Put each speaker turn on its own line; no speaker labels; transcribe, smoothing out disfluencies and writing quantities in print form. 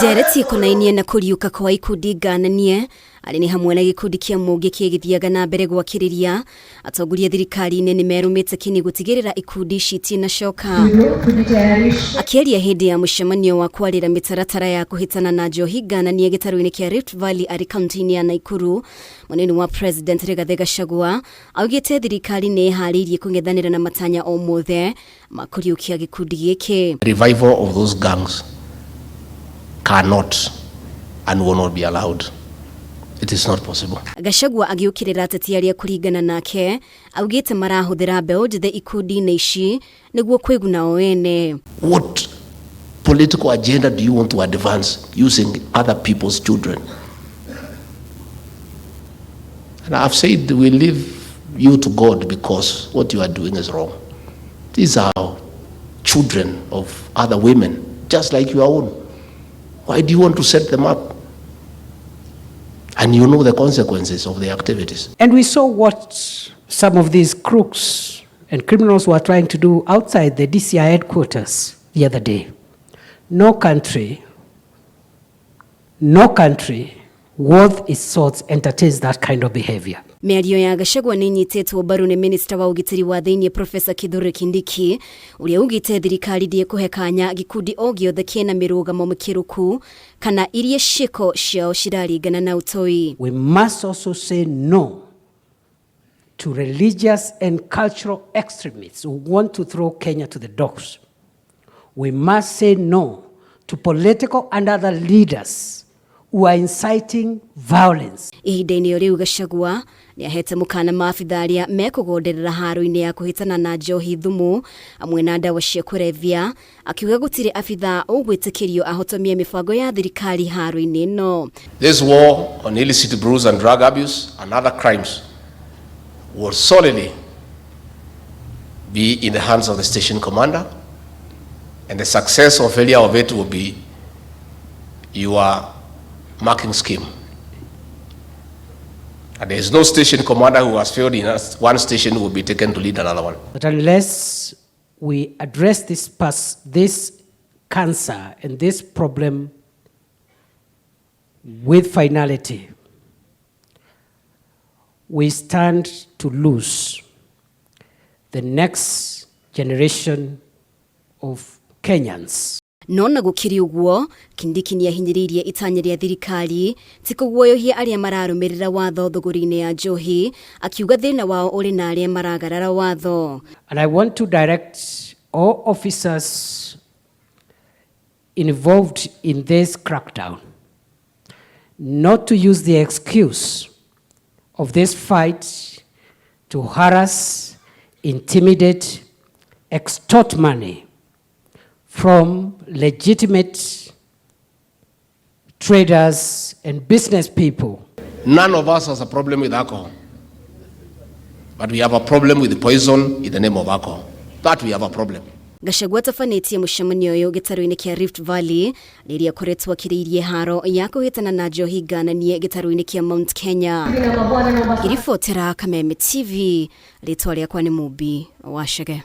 Ndereti ĩkonainie na kũriũka kwa ikundi ngananie arĩ nĩ hamwe na gĩkundi kĩa Mũngĩkĩ gĩthiaga na mbere gwakĩrĩria. Atongoria thirikari-inĩ nĩ merũmĩte kĩni gũtigĩrĩra ikundi ici itinacoka. Akĩaria hĩndĩ ya mũcemanio wa kwarĩra mĩtaratara ya kũhĩtana na njohi ngananie gĩtarũ-inĩ kĩa Rift Valley arĩ kaunti-inĩ ya Naikuru, mũnini wa President Rigathĩ Gachagua augĩte thirikari nĩ ĩharĩirie kũng'ethanĩra na matanya o mothe ma kũriũkia gĩkundi gĩkĩ.
Revival of those gangs cannot and will not be allowed. It is not possible.
Gachagua agĩũkĩrĩra ateti arĩa kũringana nake augĩte marahũthĩra mbeũ njĩthĩ ikundi-inĩ ici nĩguo kwĩguna o ene.
What political agenda do you want to advance using other people's children? And I've said we leave you to God because what you are doing is wrong. These are children of other women, just like your own. Why do you want to set them up? And you know the consequences of the activities.
And we saw what some of these crooks and criminals were trying to do outside the DCI headquarters the other day. No country, no country worth its salt entertains that kind of behavior.
Mĩario ya Gachagua nĩ ĩnyitĩtwo mbaru nĩ minista wa ũgitĩri wa thĩinĩ Profesa Kithure Kindiki ũrĩa ugĩte thirikari ndĩkũhe kanya gĩkundi o gĩothe kĩna mĩrũgamo mĩkĩrũku kana iria ciĩko ciao ciraringana na ũtoi.
We must also say no to religious and cultural extremists who want to throw Kenya to the dogs. We must say no to political and other leaders who are inciting violence.
Ihinda-inĩ o rĩu Gachagua nĩ ahete mũkana maabitha arĩa mekũgonderera haro-inĩ ya kũhĩtana na njohi thumu hamwe na ndawa cia kũrebia akiuga gũtirĩ abitha ũgwĩtĩkĩrio ahotomie mĩbango ya thirikari haro-inĩ ĩno.
This war on illicit brews and drug abuse and other crimes will solely be in the hands of the station commander, and the success or failure of it will be your marking scheme. And there is no station commander who has failed in one station will be taken to lead another one.
But unless we address this cancer and this problem with finality, we stand to lose the next generation of Kenyans.
No na gũkĩrĩ ũguo, Kindiki nĩahinyĩrĩirie itanya rĩa thirikari ti kũguoyohia arĩa mararũmĩrĩra watho thũgũri-inĩ ya njohi, akiuga thĩna wao ũrĩ na arĩa maragarara watho.
And I want to direct all officers involved in this crackdown not to use the excuse of this fight to harass, intimidate, extort money from legitimate traders and business people.
None of us has a problem with alcohol, but we have a problem with poison in the name of alcohol. That we have a problem.
Gachagua atabanĩtie mũcemanio ũyũ gĩtarũ-inĩ kĩa Rift Valley rĩrĩa akoretwo akĩrĩirie haro ya kũhĩtana na njohi ngananie gĩtarũ-inĩ kĩa Mount Kenya. Ngĩribotera Kameme TV, rĩtwa rĩakwa nĩ Mũmbi wa Chege.